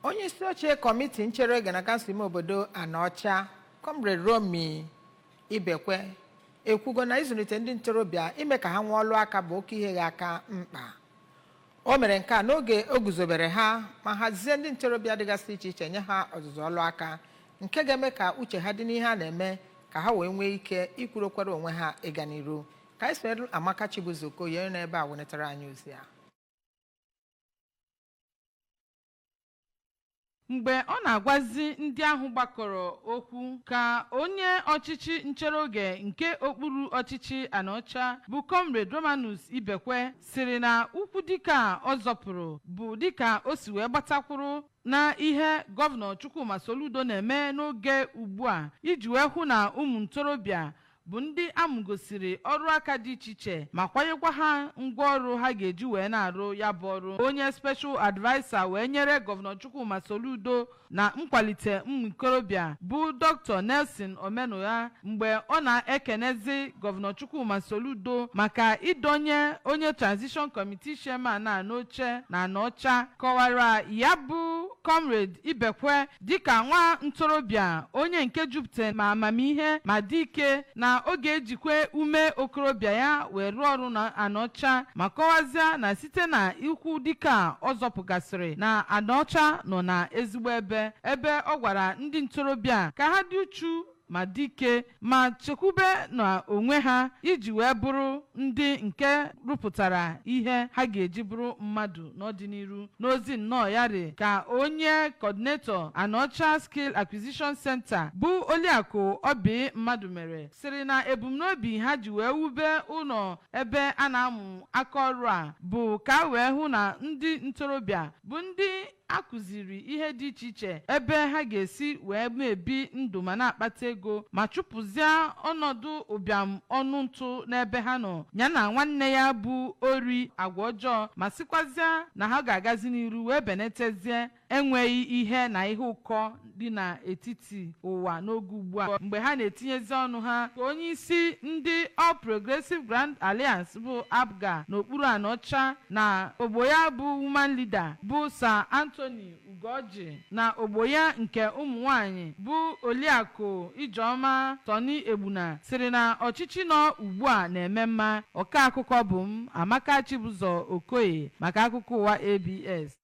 Onye isi oche kọmiti nchere oge na kansụl ime obodo Anaọcha, Comrade Romi Ibekwe, ekwugo na ịzụlite ndị ntorobịa ime ka ha nwee ọlụ aka bụ oke ihe ga-aka mkpa. O mere nke a n'oge o guzobere ha ma hazie ndị ntorobịa dịgasị iche iche, nye ha ọzụzụ ọlụ aka nke ga-eme ka uche ha dị n'ihe a na-eme, ka ha wee nwee ike ikwurokwara onwe ha ịga n'iru. Ka anyị sonyere Amaka Chibuzo Okoye n'ebe a wenetara anyị ozi a. Mgbe ọ na-agwazi ndị ahụ gbakọrọ okwu, ka onye ọchịchị nchere oge nke okpuru ọchịchị Anaọcha bụ Comrade Romanus Ibekwe siri na ukwu dịka ọ zọpụrụ bụ dịka o si wee gbatakwuru na ihe Gọvanọ Chukwuma Soludo na-eme n'oge ugbu a iji wee hụ na ụmụ ntorobịa bụ ndị amụgosiri ọrụ aka dị iche iche ma kwanyekwa ha ngwaọrụ ha ga-eji wee na-arụ ya bụ ọrụ. Onye special adviser wee nyere Gọvanọ Chukwuma Soludo na nkwalite ụmụ ikorobịa bụ Dr. Nelson Omenugha, mgbe ọ na-ekenezi Gọvanọ Chukwuma Soludo maka ịdọnye onye transition committee chairman a n'oche na Anaọcha, kọwara ya bụ Comrade Ibekwe dịka nwa ntorobịa onye nke jupụtara ma amamihe ma dị ike, na ọ ga-ejikwe ume okorobịa ya wee rụọ ọrụ na Anaọcha, ma kọwazie na site na ikwu dịka ọ zọpụgasịrị na Anaọcha nọ na ezigbo ebe, ebe ọ gwara ndị ntorobịa ka ha dị uchu ma dị ike ma chekwube na onwe ha iji wee bụrụ ndị nke rụpụtara ihe ha ga-eji bụrụ mmadụ n'ọdịnihu. N'ozi nnọọ ya dị ka onye coordinator Anaọcha Skill Acquisition Center bụ Oliakụ Obi Mmadụ mere sịrị na ebumnobi ha ji wee wube ụlọ ebe a na-amụ aka ọrụ a bụ ka a wee hụ na ndị ntorobịa bụ ndị a kụziri ihe dị iche iche ebe ha ga-esi wee na-ebi ndụ ma na-akpata ego ma chụpụzie ọnọdụ ụbịam ọnụ ntụ n'ebe ha nọ, ya na nwanne ya bụ ori agwa ọjọọ, ma sịkwazịa na ha ga-agazi n'iru wee benetezie enweghị ihe na ihe ụkọ dị n'etiti ụwa n'oge ugbu a. Mgbe ha na-etinyezi ọnụ ha, ka onye isi ndị All Progressive Grand Alliance bụ APGA n'okpuru Anaọcha na ogbo ya bụ woman leader bụ Sir Anthony Ugoji na ogbo ya nke ụmụ nwanyị bụ Oliakụ Ijeọma Tony Egbuna sịrị na ọchịchị nọ ugbu a na-eme mma. Ọka akụkọ bụ m, Amaka Chibụzọ Okoye, maka akụkọ ụwa ABS.